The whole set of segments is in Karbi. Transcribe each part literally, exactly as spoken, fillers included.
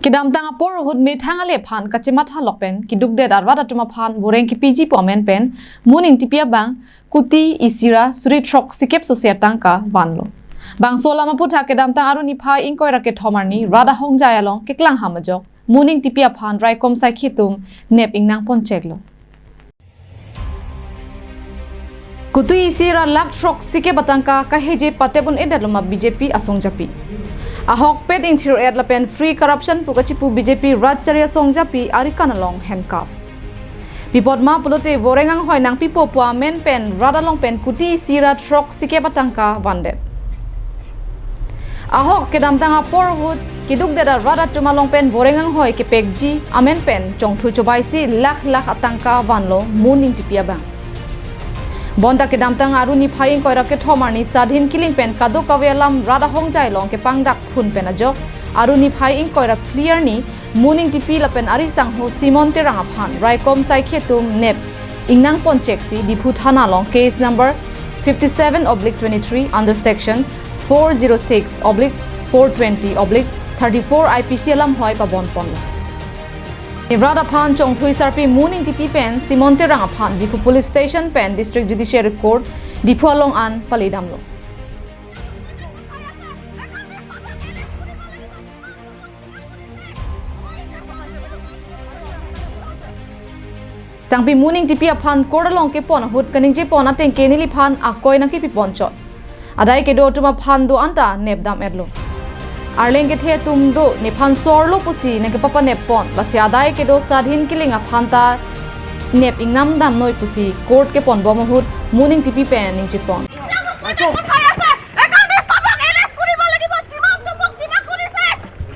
Kedamtang apor ahut methang ale aphan kachematha lok pen kidukdet arat atum aphan voreng kepiji pu amen pen Moon Ingtipi abang kuti isi ra suri throk sikep sose atangka vanlo. Bangso alam aputhak kedamtang Aru niphai ingkoi ra kethom arni rat ahongjai along keklang ham ajok Moon Ingtipi aphan raikom saikhi atum nep ingnang poncheklo. Kuti isi ra lakh throk sikep atangka kaheje patep un-edetlo ma B J P asongjapi. Ahokpet ingthir-et lapen free corruption pu kachipu B J P rat chari asongjapi arikan along handcuff. Pi apot ma pulote voreng anghoi nangpipo pu amen pen rat along pen kuti isi ra throk sikep atangka vandet. Ahok kedamtang apor ahut kidukdet arat atum along pen voreng anghoi kepekji amen pen chongthui chobai si lakh lakh atangka vanlo Moon Ingtipi abang. Bonta kedamtang Aru niphai ingkoi ra kethom arni Sadhin Killing pen kadokave alam rat ahongjai along kepangdak khun pen ajok Aru niphai ingkoi ra phli arni Moon Ingtipi lapen ari sangho Simon Terang aphan raikom saikhi atum nep ingnang ponchek si Diphu thana along case number fifty-seven oblique twenty-three under section four zero six oblique four twenty oblique thirty-four I P C alam hoi pabon ponlo. Rat aphan chongthui sarpi Moon Ingtipi pen Simon Terang aphan Diphu Police Station pen District Judiciary Court Diphu along an palidamlo. Tangpi Moon Ingtipi aphan court along kepon ahut kaningje pon ateng ke neliphan akoi nangkepi ponchot. Adai kedo atum aphan do-an ta nep dam-etlo. Arleng kethe atum do nephan sorlo pusi nangkepapanep pon. Lasi adai kedo Sadhin Killing aphan ta nep ingnam damnoi pusi court kepon bom ahut Moon Ingtipi pen ningje pon.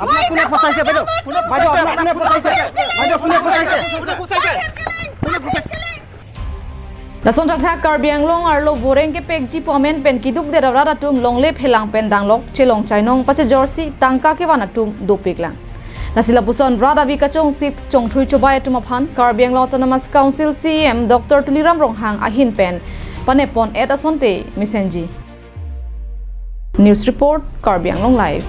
আপোনাক কোনে ফচাইছে বাইদেউ? বাইদেউ, আপোনাক কোনে ফচাইছে? বাইদেউ, কোনে ফচাইছে? কোনে ফচাইছে? কোনে ফচাইছে? Lason thakthak Karbi Anglong arlo voreng kepekji pu amen pen kidukdet arat atum longle phelang pen danglok chelong chainong pachejor si tangka kevan atum dopiklang. Lasi lapuson rat avi kachongsi chongthui chobai atum aphan Karbi Anglong Autonomous Council C E M Doctor Tuliram Ronghang ahin pen panep pon-et asonte mesenji. News report, Karbi Anglong Live.